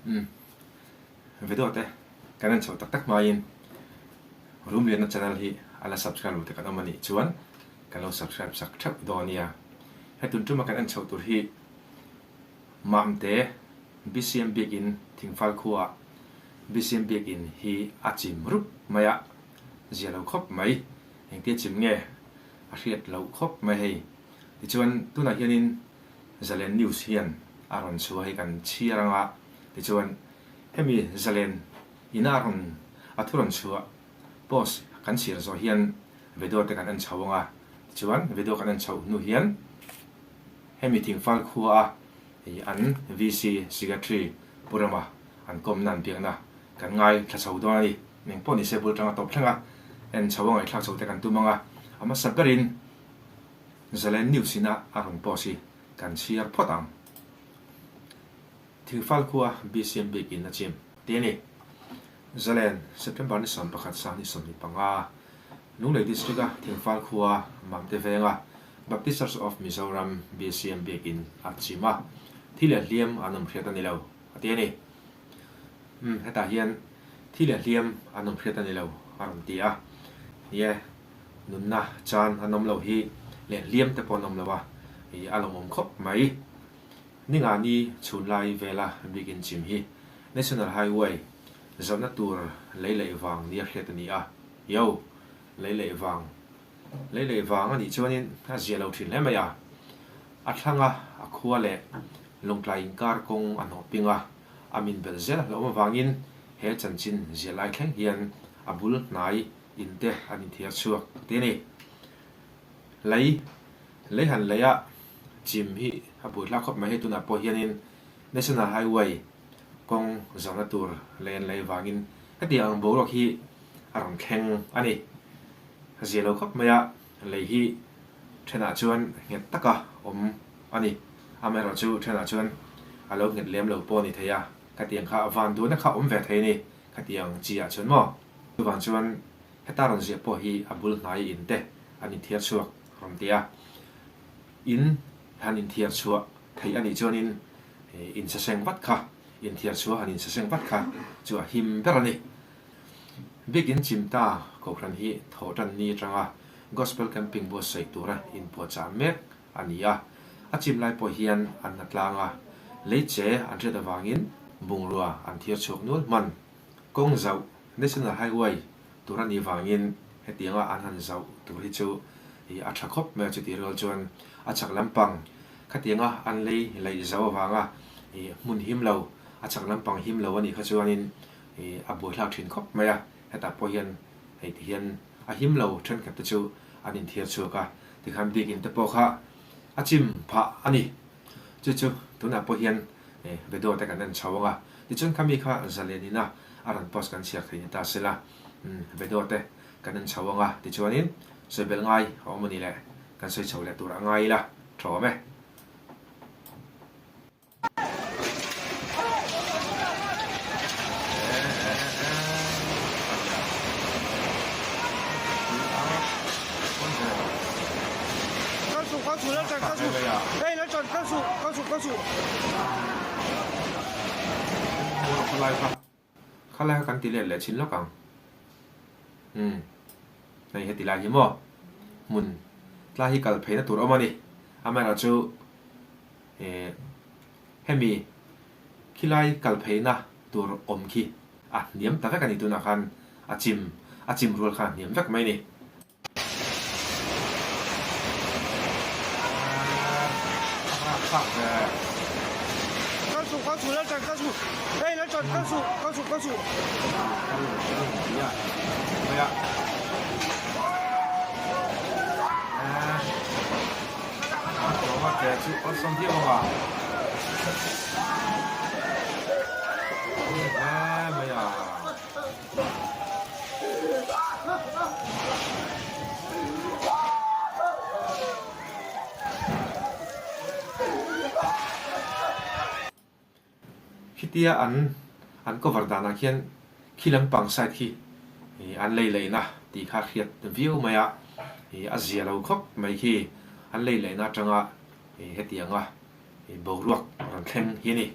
Umm video te kan en chho tak tak hmain Rumliana channel hi a la subscribe lo te kan awm a nih chuan kan lo subscribe sak theuh dawn a nia. He tun tuma kan en chhoh tur hi Mamte BCM Biakinn Thingfal khuaah BCM Biakinn hi a chim rup mai a, zia lo khawp mai. Engtia chim nge a hriat loh khawp mai hei. Tichuan tunah hianin Zalen News hian a rawn chhuah hei kan chhiar anga tichuan hemi Zalen ina a rawn a thu rawn chhuah post kan chhiar zawh hian video te kan en chho anga tichuan video kan en chhoh hnu hian hemi Thingfal khua a an VC Secretary Pu Rama an kawmna an biakna kan ngai thla chho dawn a ni. Eng pawh nise bul tanga tawp thleng a en chho a ngaihthlak chho te kan tum anga a hmasa berin Zalen News ina a rawn post hi kan chhiar phawt ang. Thingfal khua BCM bik in a chim ti a ni. Zalen, September ni 11 sang ni 25, Lunglei District a Thingfal khua Mamte venga Baptist Church of Mizoram, BCM bik in a chim a, thi leh hliam an awm hriat a ni lo, a ti a ni. Umm, hetah hian thi leh hliam an awm hriat a ni lo, a rawn ti a. Ni e. Nunna chan an awm lo hi leh hliam te pawh an awm lo a, ih a lawmawm khawp mai. Ninga ni chhun lai vela bikin chim hi National Highway zawhna tur lei leh vang nia hriat a ni a, yo, lei leh vang, lei leh vang a nih chuanin a zia lo thin hle mai a. A thlanga a khua leh Lawngtlai inkar kawng a hnawh ping a, a min belh zel hlauhawm avangin he chanchin zia lai thleng hian a bul hnai in te an inthiar chhuak te a ni. Lei, lei han lei a chim hi a buai hlak khawp mai hei tunah pawh hianin National Highway kawng zahna tur lei an lei avangin hetiang ang boruak hi a rawn thleng a ni. A zia lo khawp mai a, lei hi thenah chuan nghet taka awm a ni. Amaherawhchu thenah chuan a lo nghet lem lo pawh a ni thei a, khatiang kha van duhna kha awm ve thei a ni khatiang chi ah chuan maw. Chuvang chuan heta rawn ziah pawh hi a bul hnai in te an inthiar chhuak rawn ti a, in han inthiar chhuah theih a nih chuanin insaseng vat kha, inthiar chhuah han insaseng vat kha chu a him ber a ni. Biakin Chimta Kohhran hi thawhtan ni atanga Gospel Camping buatsaih tura inpuahchah mek a ni a, a chim lai pawh hian an hna tlang a, lei che an hriat avangin bungrua an thiar chhuak nual hman. Kawng zauh National Highway tur a nih vangin hetianga an han zauh tur hi chu a tha khawp mai a, chutih rual chuan a chak lampang khatianga an lei laih zauh avanga hmun him lo, a chak lampang him lo a nih kha chuanin a buaithlak thin khawp mai a, hetah pawh hian hei ti hian a him lo thenkhat te chu an inthiar chhuak a, tikhan biakinn te pawh kha a chim phah a ni. Chu chu tunah pawh hian video te kan en chho ang a, tichuan khami kha zalen ina a rawn post kan chhiar thei ni ta sela, video te kan en chho ang a, tichuanin sawi belh ngai a awm a ni le, kan sawi chho leh tur a ngai ila tha awm e. Khalai kha kan ti let leh chhin lawk ang. Umm hei heti lai hi maw hmun tlai hi kal pheina tur awm a ni. Amaherawhchu eh hemi khilai kal pheina tur awm khi a hniam ta vek a ni tunah khan a chim a chim rual khan a hniam vek mai a ni. Khitia an an cover danah khian khi lampang side khi an lei leihna tih kha hriat viau mai a, a zia lo khawp mai khi an lei leihna atanga hetianga boruak rawn thleng hi a ni.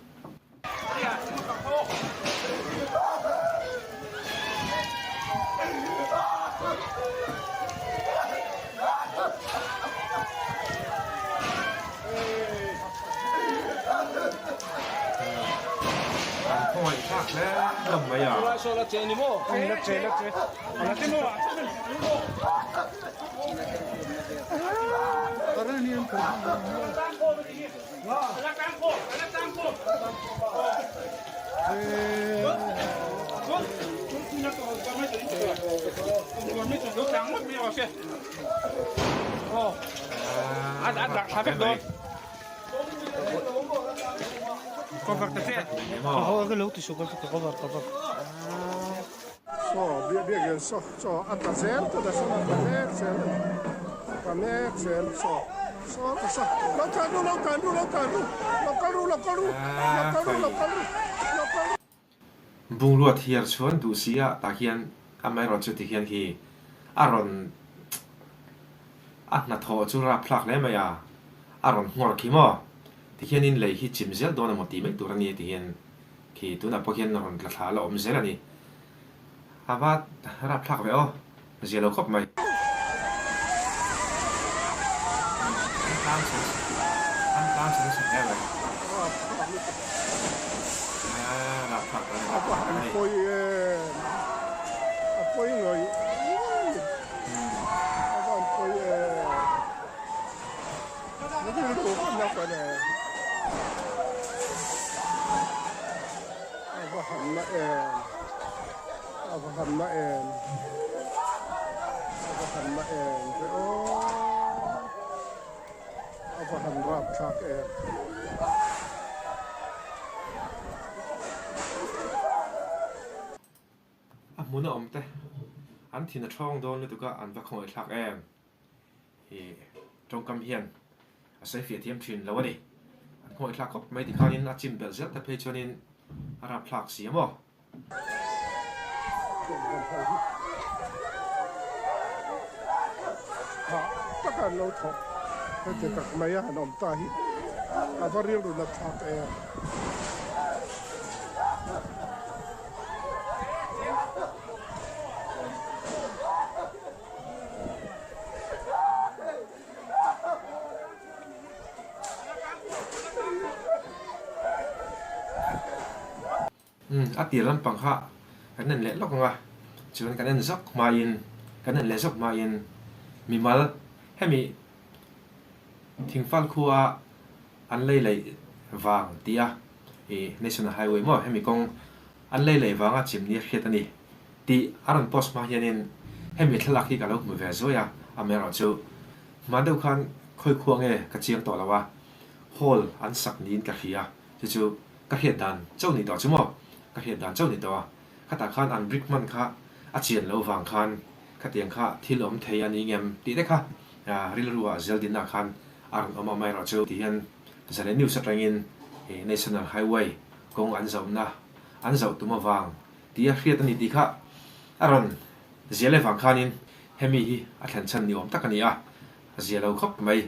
hle hlawm mai a. Bungrua thiar chuan duh si a tah hian amaherawh chu tihian khi a rawn a hnathawh chu rapthlak hle mai a, a rawn nghawr khi maw? Tikhianin lei hi chim zel dawn emaw tih mai tur a ni tihian khi tunah pawh khian rawn tla thla la awm zel a ni. A va rapthlak ve aw, zia lo khawp mai. An tlang chhe nasa, an tlang chhe nasa hle mai. Rapthlak tak a ni, rapthlak tak a ni. A pawi ngawih ngawih, a van pawi em. A va han na em, a va han na em, a va han na em ve aw, a va han rapthlak em. A hmun a awm te an thin a thawng dawn lutuk a an va khawngaihthlak em. He tawngkam hian a sawi fiah thiam thin lo a ni. An hmuh thlak khawp mai tikhanin a chim belh zel ta phei chuanin a rap thlak si a maw? Hah taka an lo thawk heti tak mai a han awm ta hi a va rilru nat thlak em. Umm a tir lampang kha kan en leh lawk ang a, chuan kan en zawk hmain kan en leh zawk hmain mimal hemi thingfal khua an lei leih vang tih a ih National Highway maw hemi kawng an lei leih vanga chimni a hriat a ni. Tih a rawn post hma hianin hemi thlalak hi ka lo hmu ve zuai a, amaherawhchu hma deuh khan khawi khua nge ka chiang tawh lo a, hall an sak niin ka hria, chu chu ka hriat dan chauh ni tawh chu maw, ka hriat dan chauh ni tawh a, khatah khan an brick hman kha a chian loh vang khan khatiang kha thil awm thei a ni ngem tih te kha rilru ah Zeldin ah khan a rawn awm a, amaherawhchu tihian Zalen News atangin National Highway kawng an zauhna an zauh tum avang Tih a hriat a ni tih kha a rawn zia leh vang khanin hemi hi a thlen chhan ni awm tak a ni a, a zia lo khawp mai.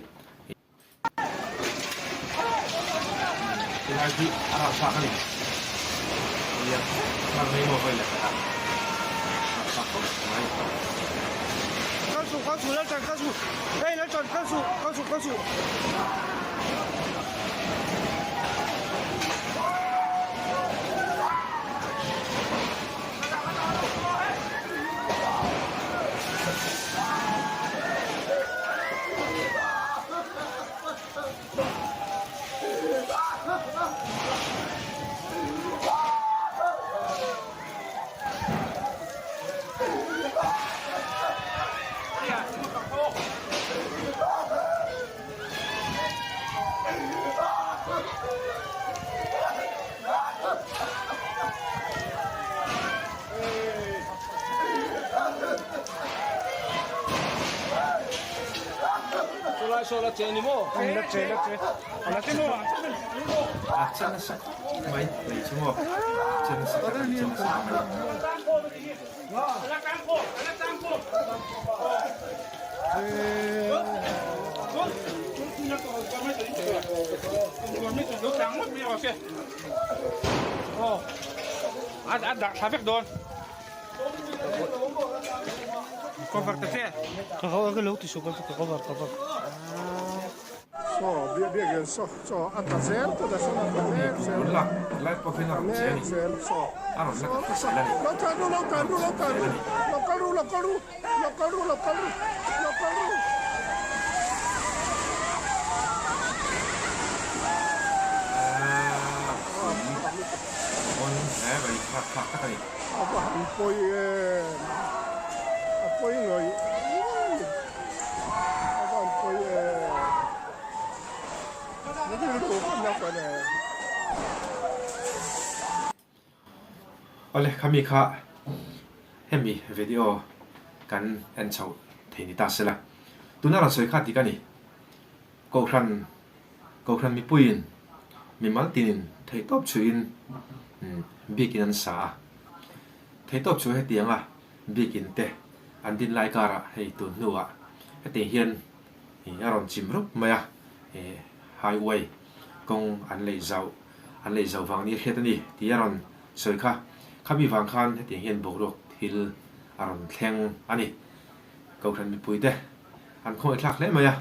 Tilai hi a ralthlak a ni. Nia, hman mai maw vawi leh khat a ralthlak khawp mai. Kal suh, kal suh, Lalṭan kal suh, hei Lalṭan kal suh, kal suh, kal suh. A che nasa khawp mai lei chu maw che nasa tak a ni che nasa tak a ni. Saw biakin saw chaw a tla zel tuna saw a tla mek zel Tun lak lai pawh hian a a rawn che a mek ni. zel saw A rawn la saw ta saw zel a ni. lo tlan ru lo A tlan rawn ru lo chim tlan zel ru a ni. lo kal ru lo kal ru lo kal ru lo kal ru lo kal ru. Aaa pui pawn hle mai rapthlak tak a ni. A va han pawi em a pawi ngawih ngawih a va han pawi em rilru ka na ka ne. Awle khami kha hemi video kan en chhoh thei ni ta sela tuna rawn sawi kha dik a ni Kohhran Kohhran mipuiin mimal tinin theihtawp chhuihin biakin an sa a, theihtawp chu hetianga biakin te an din lai karah hei tun hnuah hetiang hian a rawn chim rup mai a, highway kawng an lei zauh an lei zauh vang ni a hriat a ni tih a rawn sawi kha. Khami vang khan hetiang hian boruak thil a rawn thleng a ni. Kohhran mipuite an khawngaihthlak hle mai a,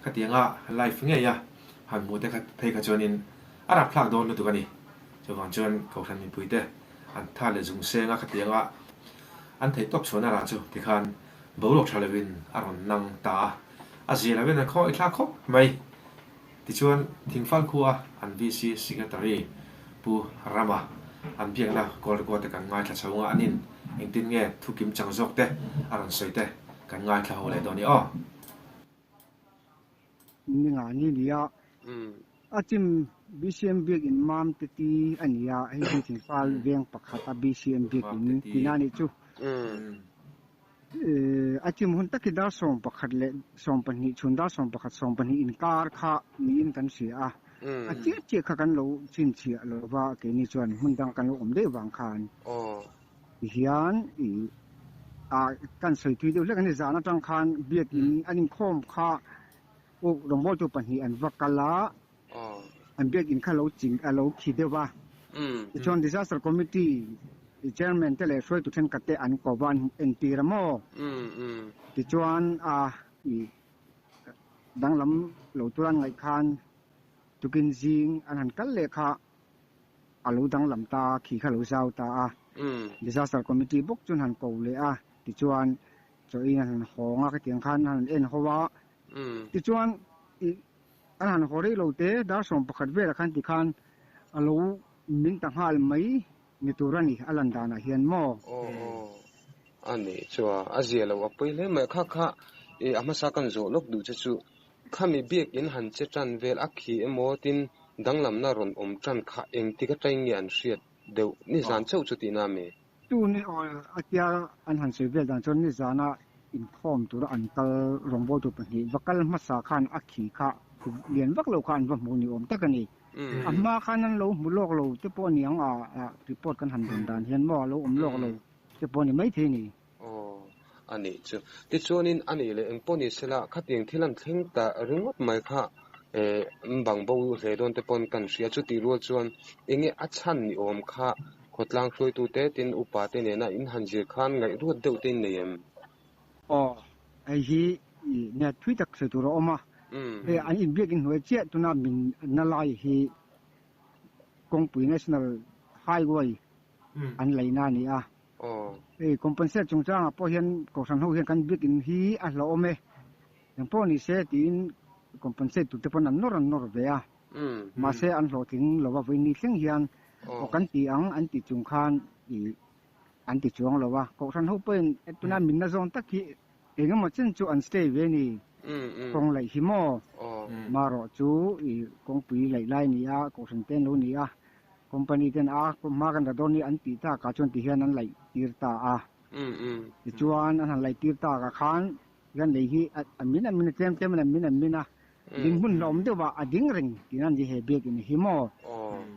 khatianga live ngei a han hmuh te kha phei kha chuanin a rapthlak dawn lutuk a ni. Chuvang chuan Kohhran mipuite an tha leh zung seng a, khatianga an theih tawp chhuahna rah chu tikhan boruak tha lovin a rawn nang ta a, a zia lovin an khawngaihthlak khawp mai. Tichuan, Thingfal khua an VC Secretary Pu Rama an biakna call record te kan ngaithla chho nga anin engtin nge thu kim chang zawk te a rawn sawi te kan ngaithla ho leh dawn i aw. Ni nga ni nia. A chim BCM biakin mam te ti a nia, hei hi Thingfal veng pakhata BCM biakin tina nih chu. A chim hun tak hi dar 11 leh 12 chhun dar 11 12 inkar kha niin kan hria a, a chiah chiah kha kan lo chhinchhiah lo va, keini chuan hmun dang kan lo awm daih vang khan tihian ih a kan sawi thui deuh hlek a ni. Zan atang khan biakin an inkhawm kha uk rawngbawltu pahnih an va kal a, an biakin kha lo ching a lo khi deuh a. Tichuan Disaster Committee Chairman te leh hruaitu thenkhat te an ko va an entir a maw? Tichuan a danglam lo tura an ngaih khan tukin zing an han kal leh kha a lo danglam ta khi kha lo zau ta a. Disaster Committee bawk chuan han ko leh a, tichuan chaw in an han hawng a, khatiang khan an han en ho a. Tichuan An han haw rei lo te, dar 11 velah khan tikhan a lo min ta nghal mai ni tur a ni, a lan danah hian maw? Aw aw, a nih chuan a zia lo a pawi hle mai. Kha kha i a hmasa kan zawh lawk duh che chu khami biakin han che tan vel a khi emaw tin danglamna rawn awm tan kha engtik atangin nge an hriat deuh nizan chauh chu tihna a mi? Tun i awl a tia an han sawi vel dan chuan nizana inkhawm tura an kal rawngbawltu pahnih va kal hmasa khan a khi kha lian vak lo kha an va hmu ni awm tak a ni. A hma khan an lo hmu lawk lo te pawh a ni ang a, report kan han dawn dan hian maw a lo awm lawk lo te pawh a ni maithei a ni. Aw, a nih chu. Tichuanin a nih leh engpawh ni sela khatiang thil an thleng ta ringawt mai kha bang bo hle dawn te pawn kan hria. Chutih rual chuan enge a chhan ni awm kha khawtlang hruaitute tin upa te nena in han zir khan ngaihruat deuh te in nei em? Aw, hei hi nia thui tak sawi tur a awm a. Hei an inbiak inhnuai chiah tuna min na lai hi kawngpui National Highway an leina a ni a. Hei compensate chungchangah pawh hian Kohhran ho hian kan biakin hi a hlauhawm e, engpawh ni se tiin compensate turte pawn an nawr an nawr ve a, mahse an hlawhtling lo va, vawiin ni thleng hian aw kan ti ang an ti chung khan ih an ti chuang lo a, Kohhran ho pawhin tuna minna zawn tak hi eng emaw chen chu an stay ve a ni, kawng laih hi maw? Marawh chu ih kawngpui laih lai a ni a, Kohhran te an lo ni a, Company ten a hma kan la dawn hi an tih tak ah chuan ti hian an laih tir ta a. Tichuan an han laih tir tak ah khan hian lei hi a min a min a tlem tlem in a min a min a, ding hmun hlauhawm deuh ah a ding reng tih nan hi he biakinn hi maw?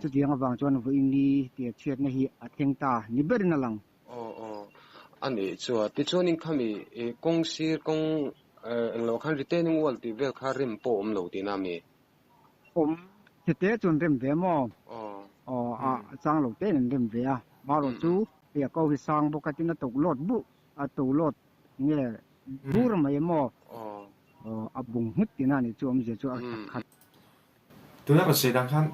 Chutiang avang chuan vawiin ni tia chhiatna hi a thleng ta ni berin a lang. Aw aw a nih chuan tichuanin khami kawng sir kawng englo khan retaining wall tih vel kha rem pawh a awm lo tihna a mi? Awm tete chuan rem ve maw? Aw a chang lo tein an rem ve a. Marawh chu hei a ko hi sang bawk a tin a to lawt buh a to lawt nge bur mai maw? Aw a bung nghut tina ni chu awmzia chu a khat. Tuna rawn sawi dan khan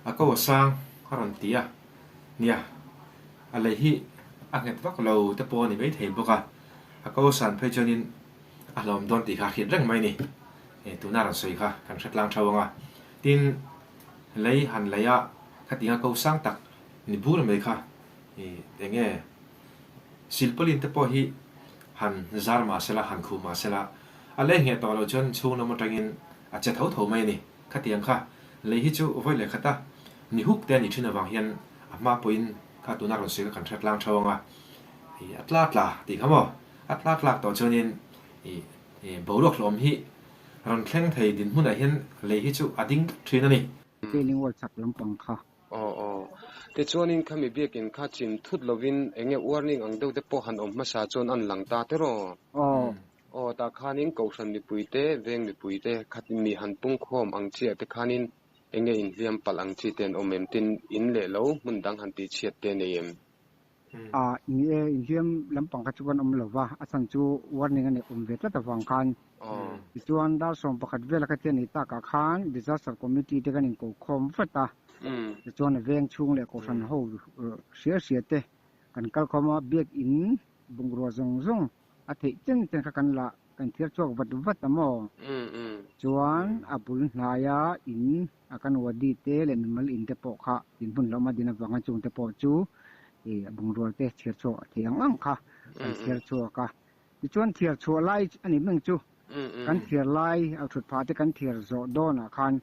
a ko a sang a rawn ti a, nia a lei hi a nghet vak lo te pawh a ni maithei bawk a, a ko a san phei chuanin a hlawm dawn tih kha a hriat reng mai a ni. Tuna rawn sawi kha kan hre tlang theuh ang a, tin lei han lei a khatiang a ko sang tak ni bur mai kha eng nge silpawlin te pawh hi han zar mah sela han khuh mah sela a lei ngheh tawh loh chuan chhung lam atangin a che tho tho mai a ni. Khatiang kha lei hi chu vawi leh khat a ni huk te a nih thin avang hian a hma pawhin kha tuna rawn sawi kha kan hre tlang theuh ang a, ih a tla tla tih kha maw? A tla tlak tawh chuanin ih boruak hlawm hi rawn thleng thei dinhmunah hian lei hi chu a ding thin a ni. Training wall chak lampang kha. Aw aw. Tichuanin khami biakin kha chim thut lovin enge warning ang deuh te pawh han awm hmasa chuan an lang ta tiraw? Aw. Aw tah khanin Kohhran mipuite, veng mipuite khat mi han pungkhawm ang chiah te khanin enge inhliam palh ang chi te an awm em? Tin, in leh lo hmun dang han tihchhiat te nei em? A, ni e, inhliam lampang kha chu kan awm lo va, a chhan chu warning a neih awm ve tlat avang khan. Tichuan, dar 11 vela kha chian ei takah khan Disaster Committee te kan inko khawm vat a, tichuan a veng chhung leh kohhran ho hria hria te kan kal khawm a, biakin bungrua zawng zawng a theih chen chen kha kan la kan thiar chhuak vat vat a maw? Chuan a bul hnaia in a kan wadi te leh mimal in te pawh kha dinhmun hlauhma din avanga chung te pawh chu ih bungrua te thiar chhuak a theih ang ang kha kan thiar chhuak a. Tichuan thiar chhuah lai a nih meng chu kan thiar lai a thut phah te kan thiar zawh dawnah khan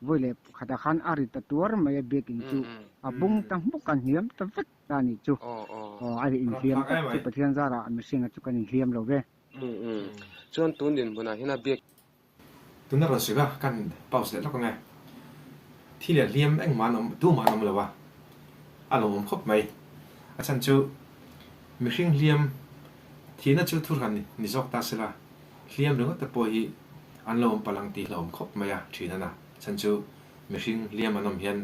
vawi leh pakhatah khan a ri ta tuar mai a biakin chu a bung ta hmuk a hniam ta vek ta a nih chu. Aw a ri inhliam tak chu Pathian zarah mihringa chu kan inhliam lo ve. Chuan tun dinhmunah hian a biak Tuna rawn sawi kha kan pause leh lawk ang e. Thi leh hliam engmah an awm, tumah an awm lo a, a lawmawm khawp mai. A chhan chu mihring hliam thihna chu thurhan ni zawk ta sela, hliam ringawt te pawh hi an lo awm palh ang tih hlauhawm khawp mai a thin a na. Chhan chu mihring hliam an awm hian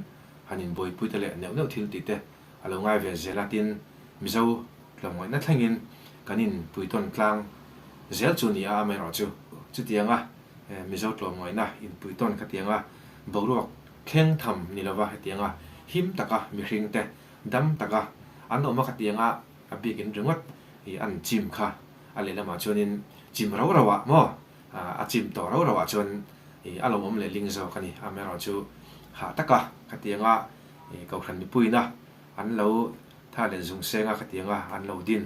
han inbuaipui te leh neuh neuh thil tih te a lo ngai ve zel a, tin Mizo tlawmngaihna thlengin kan inpuitawn tlang zel chu ni a, amaherawhchu chutianga Mizo tlawmngaihna inpuitawn khatianga boruak thleng tham ni lova hetianga him taka mihringte dam taka an awm a khatianga a bikin ringawt i an chim kha a lehlamah chuanin chim rau rauah maw a chim tawh rau rauah chuan i a lawmawm leh ling zawk a ni, amaherawhchu hah taka khatianga Kohhran mipuiina an lo tha leh zung senga khatianga an lo din,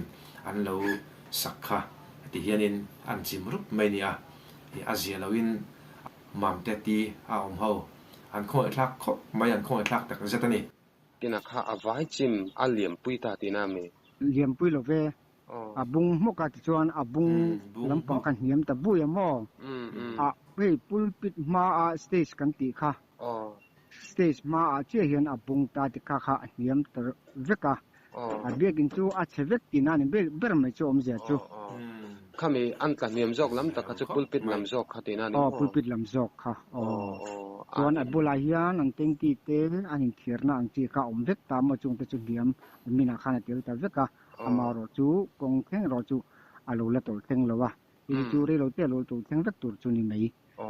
an lo sak kha ti hianin an chim rup mai nia, ih a zia loin mamte ti a awm ho, an khawngaihthlak khawp mai, an khawngaihthlak tak zet a ni. Tina kha a vai chim a liampui ta tihna a mi? Liampui lo ve, a bung hmawk a tichuan a bung lampang kha hniam ta bui a maw? A hei pulpit hmaa stage kan tih kha Stage hmaah chiah hian a bung ta ti kha kha a hniam ta vek a, a biakin chu a chhe vek tihna a ni ber mai chu awmzia chu. Khami an tla hniam zawk lam tak kha chu pulpit lam zawk kha tihna a ni maw? Aw, pulpit lam zawk kha aw. Chuan a bulah hian an tanky te an inthiarna ang chi kha a awm vek ta maw chungte chu hniam an minah khan a tel ta vek a, amaherawh chu kawng thleng erawh chu a lo la tawlh thleng lo a, hei chu reilote a lo tawlh thleng vek tur chu ni mai. A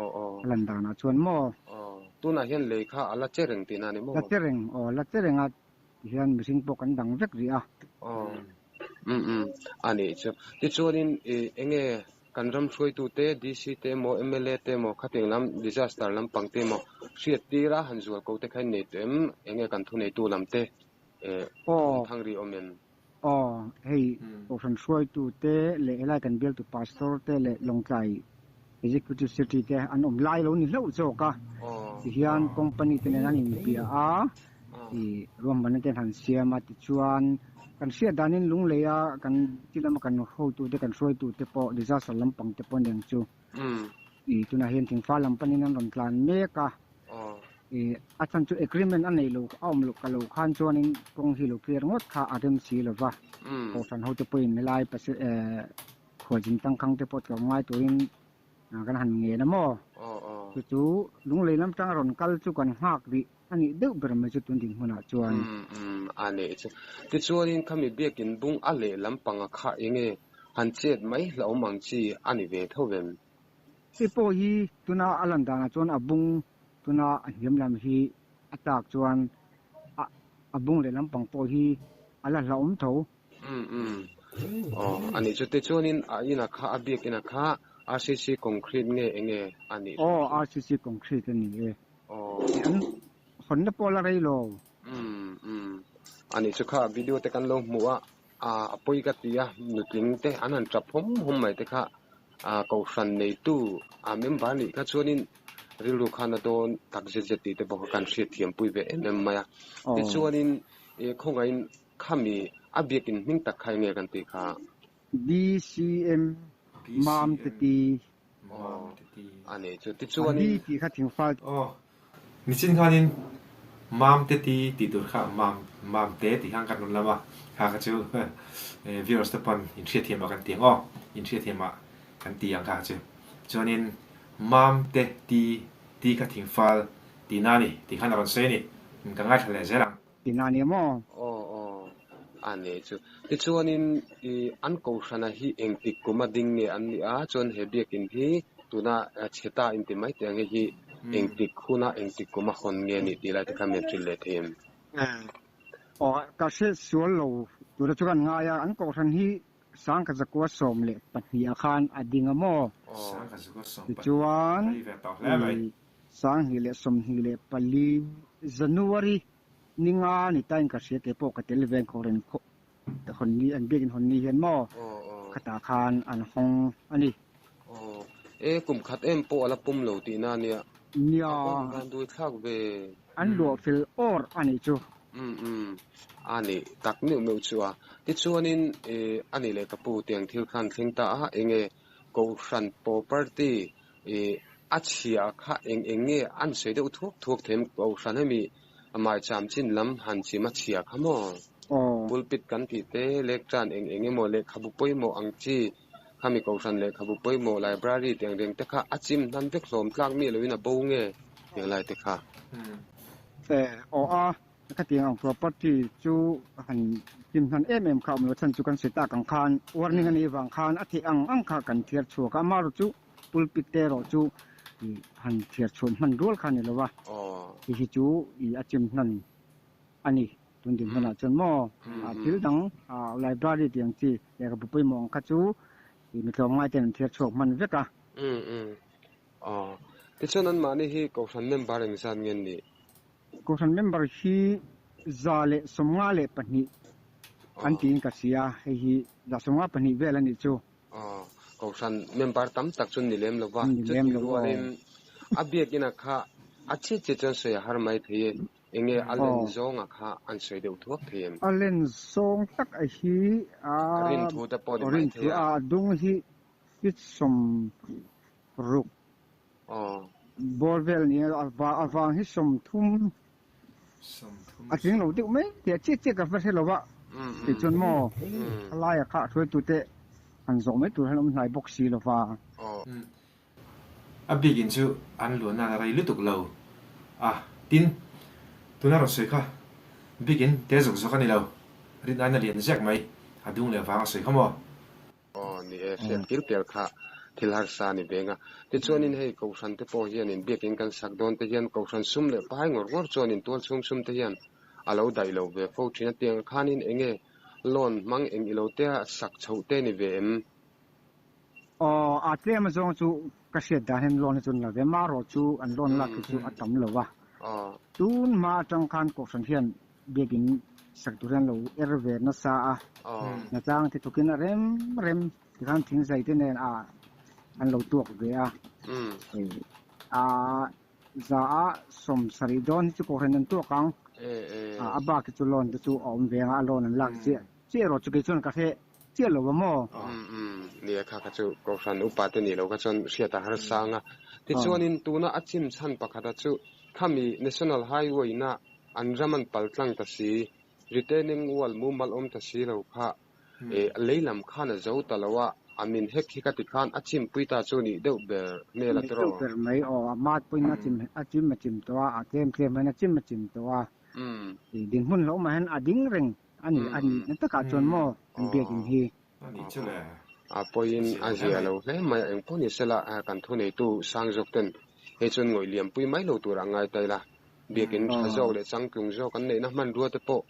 lan danah chuan maw? Aw, tunah hian lei kha a la che reng tihna a ni maw? La che reng, aw la che reng a tihian mihring pawh kan dang vek rih a. Aw, umm umm, a nih chu. Tichuanin i enge kan ram hruaitute, DC te emaw, mla te emaw, khatiang lam disaster lampang te emaw hriat tira han zual ko te kha in nei tawh em? Enge kan thuneitu lam te thang rih awm em? Aw, hei Kohhran hruaitute leh helai kan bialtu Pastor te leh Lawngtlai Executive Secretary te an awm lai lo ni hlauh zawk a, tihian company te nen an inbia a, ih ruahmanna te an han siam a, tichuan kan hriat danin Lungleia kan ti lama kan hotute kan hruaitute pawh disaster lampang te pawh aniang chu ih tunah hian thingfa lam panin an rawn tlan mek a. Ih a chhan chu agreement a neih loh a awm loh ka lo khan chuanin kawng hi lo clear ngawt kha a rem si lova kohhran ho te pawhin helai pasi eh khualzin tangkhang te pawh tlawm ngai turin kan han ngen a maw chu chu lunglei lam tang a rawn kal chu kan nghak rih a nih deuh ber mai chu tun dinhmunah chuan. Umm a nih chu. Tichuanin khami biakin bung a leh lampanga kha enge han chet mai hlauhawm ang chi a ni ve tho vem? Hei pawh hi tuna a lan danah chuan a bung. Tuna a hniam lam hi a tlak chuan a a bung leh lampang pawh hi a la hlauhawm tho. Umm umm. Aw a nih chu. Tichuanin a inah kha a biak inah kha RCC concrete nge enge a nih Aw RCC concrete a ni e. Aw. An hawnna pawh la rei lo. Umm umm. A nih chu kha video te kan lo hmuh a, a pawi ka ti a, nutling te an han tap hawm hawm mai te kha kohhran neitu a member nih kha chuanin rilru khan a dawn tak zet zet tih te pawh kha kan hriatthiam pui ve em em mai a. Tichuanin khawngaihin khami a biakin hming tak kha enge kan tih kha? BCM Mam te ti. Aw, a nei chu. Tichuanin. B tih kha thingfal. Aw, nichin khanin Mam te ti tih tur kha Mam, Mam te tih khan kan rawn lam a, kha kha chu viewers te pawn inhriatthiam ah kan ti ang aw, inhriatthiam ah kan ti ang kha kha chu. Chuanin Mam te ti ti kha thingfal tihna a ni tih khan a rawn sawi a ni. Ka ngaithla leh zel ang. Tina a ni maw? Aw aw, a nei chu. Tichuanin i an kohhrana hi engtik kum a ding nge an nih a, chuan he biakin hi tuna chhe ta inti mai teh ang hei hi engtik huna engtik kum a hawn nge nih tih lai te kha min hrilh leh thei em? Aw, ka hre sual lo tura chu kan ngai a, an kohhran hi Sangkazakua 12 ah khan a ding a maw? Sangkazakua 12, Tichuan rei ve tawh hle mai. i 2024 January ni nga ni tain ka hria kei pawh ka tel ve khaw reng khaw hawn ni an biakin hawn ni hian maw khatah khan an hawng a ni. Aw e kum khat em pawh a la pum lo tihna a nia. Nia. A van van dui thlak ve. An luah fel awr a nih chu. Umm umm a nih tak meuh meuh chu a. Tichuanin e a nih leh ka pu tiang thil khan thleng ta a enge Kohhran property i a chhia kha eng eng nge an sawi deuh thuak thuak them Kohhran hemi maicham chin lam han chim a chhia kha maw? Pulpit kan tih te lectern eng eng emaw lehkhabu pawimawh ang chi khami Kohhran lehkhabu pawimawh library tih ang reng te kha a chim hnan vek hlawm tlak miah loin a bo nge tih lai te kha. Aw a Khatiang ang property chu han hlim hnan em em kha a awm lo chhan chu kan sawi tak ang khan warning a nih vang khan a theih ang ang kha kan thiar chhuak a, amaherawh chu pulpit te erawh chu ih han thiar chhuah hman rual kha a ni lo a, hei hi chu ih a chim hnan a ni tun din hmanah chuan maw thil dang library tih ang chi lehkhabu pawimawh ang kha chu ih mi tlawmngai ten an thiar chhuak hman vek a. Tichuan anmahni hi Kohhran member engzat nge an nih? Kohhran member hi 152 an tiin ka hria, hei hi 152 vel a nih chu. Aw, Kohhran member tam tak chu ni lem lo va, chutih rualin a biakina kha a chiah chiah chuan sawi a har mai thei e, enge a len zawnga kha an sawi deuh thuak thei em? A len zawng tak a hi a Rinthu te pawh ni mai thei a. A dung hi feet 60. Ball vel ni a a vang hi 30 a tling lo deuh mai tih a chiah chiah ka va hre lo va tih chuan maw a laia kha a hruaitute han zawh mai tur han awm hnai bawk si lo va. A bikin chu an luan nan a rei lutuk lo a, tin, tuna rawn sawi kha bikin te zawk zawk a ni lo, rinnain a lian ziak mai, a dung leh vang a sawi kha maw? Aw ni e, hriat kil pial kha thil harsa a ni veng a. Tichuanin hei Kohhran te pawh hianin biakin kan sak dawn te hian Kohhran sum leh pai ngawr ngawr chuanin tualchhung sum te hian a lo daih lo ve fo thin a. Tiang khanin enge loan hmang eng ilo te a sak chhoh te ni ve em? Aw, a tlem azawng chu ka hriat dan hian loan hi chu an la ve. Marawh chu an loan lak hi chu a tam lo a. Tun hma atang khan Kohhran hian Biakin sak tur hian lo er ve nasa a, hnatlang te thawkin a rem rem tikhan thingzai te nen ah an lo tuak ve a, a za a 70 dawn hi chu kohhran an tuak ang, a bak hi chu loan te chu a awm ve ang a, loan an lak chiah chiah erawh chu kei chuan ka hre chiah lo a maw? Nia kha kha chu kohhran upa te nih loh kha chuan hriat a harsa ang a, tichuanin tuna a chim chhan pakhata chu khami National Highway na An ram an pal tlang ta si, retaining wall mumal awm ta si lo kha e lei lam khan a zo ta lo a, a min hek hi ka ti khan a chimpui ta chu nih deuh ber hmel a Nih deuh tiraw? ber mai aw, a mat pawhin a chim a chim a chim tawh a, a tlem tlem hian a chim a chim tawh a, i dinhmun hlauh mah hian a ding reng a ni a nih na takah chuan maw an biakin hi. A nih chu le. A pawhin a zia lo hle mai a, engpawh ni sela kan thuneitu sang zawk ten. Hei chuan ngawih liampui mai lo turah ngai ta ila, biakin tha zawk leh changtlung zawk an neihna hmanrua te pawh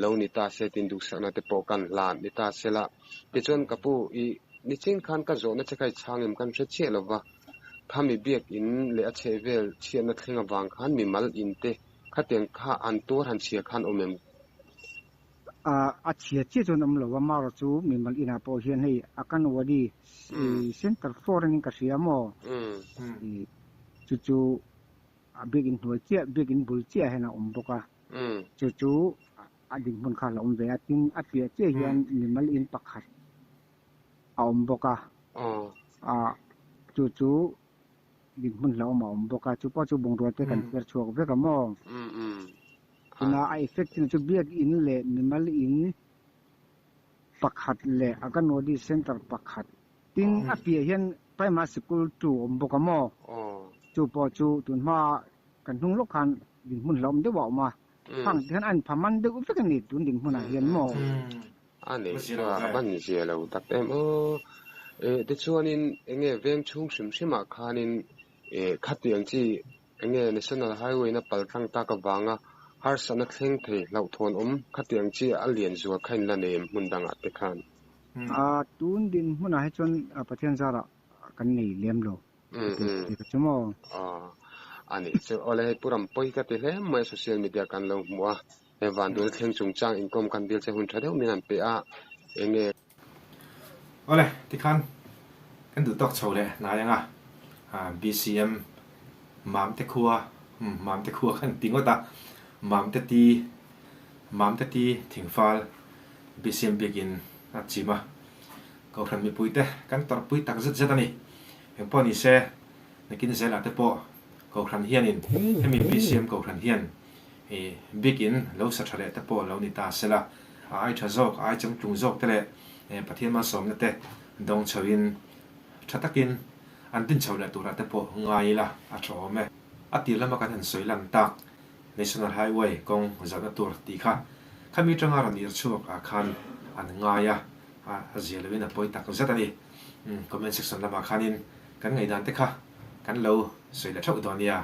lo ni ta se tin duhsakna te pawh kan hlan ni ta se la. Tichuan ka pu i nichin khan ka zawhna che kha i chhang em kan hre chiah lo va, khami biakin leh a chhehvel chhiatna thleng avang khan mimal in te khatiang kha an tuar han chhia khan awm em? A chhia chiah chuan awm lo a, marawh chu mimal inah pawh hian hei a kan wadi center floor anin ka hria maw? Chu chu a biakin hnuai chiah, biakin bul chiah hian a awm bawk a, chu chu a dinhmun kha a la awm ve a, tin a piah chiah hian mimal in pakhat a awm bawk a, chu chu dinhmun hlauhawm a awm bawk a, chu pawh chu bungrua te kan thiar chhuak vek a maw? Tuna a effect chin chu biakin leh mimal in pakhat leh Anganwadi Centre pakhat tin a piah hian Primary Sikul tu awm bawk a maw? Chu pawh chu tun hma kan hnung lawk khan dinhmun hlauhawm deuh a awm a, khang te hian a inpha man deuh vek a ni tun dinhmunah hian maw? A nei chu a ban zia lo tak em aw. Eh tichuanin enge veng chhung hrim hrimah khanin eh khatiang chi enge National Highway na pal tlang tak avanga harsatna thleng thei hlauhthawn awm khatiang chi a lian zual kha in la nei em hmun dangah te khan. A tun din hmunah hi chuan Pathian zarah kan nei lem lo ti ka chu maw. Aw a nih chu awle hei Pu Rampawi ka ti hle mai social media kan lo hmu a. He vanduaina thleng chungchang inkawm kan dil che hun tha deuh min han pe a, enge? Awle, tikhan kan duh tawk chho leh hnai anga BCM Mamte khua, umm Mamte khua khan ti ngawt a, Mamte ti, Mamte ti thingfal BCM biakin a chim a, Kohhran mipuite kan tawrhpui tak zet zet a ni. Engpawh ni se, nakin zelah te pawh Kohhran hianin hemi BCM Kohhran hian I bikin lo sa tha leh te pawh lo ni ta sela, a ai tha zawk, a ai changtlung zawk te leh Pathian malsawmna te dawng chhoin tha takin an din chho leh turah te pawh ngai ila a tha awm e. A tir lama kan han sawi lan tak National Highway kawng zahna tur tih kha khami atanga rawn ir chhuak ah khan an ngai a, a zia loin a pawi tak zet a ni. Comment section lamah khanin kan ngaihdan te kha kan lo sawi leh theuh dawn nia.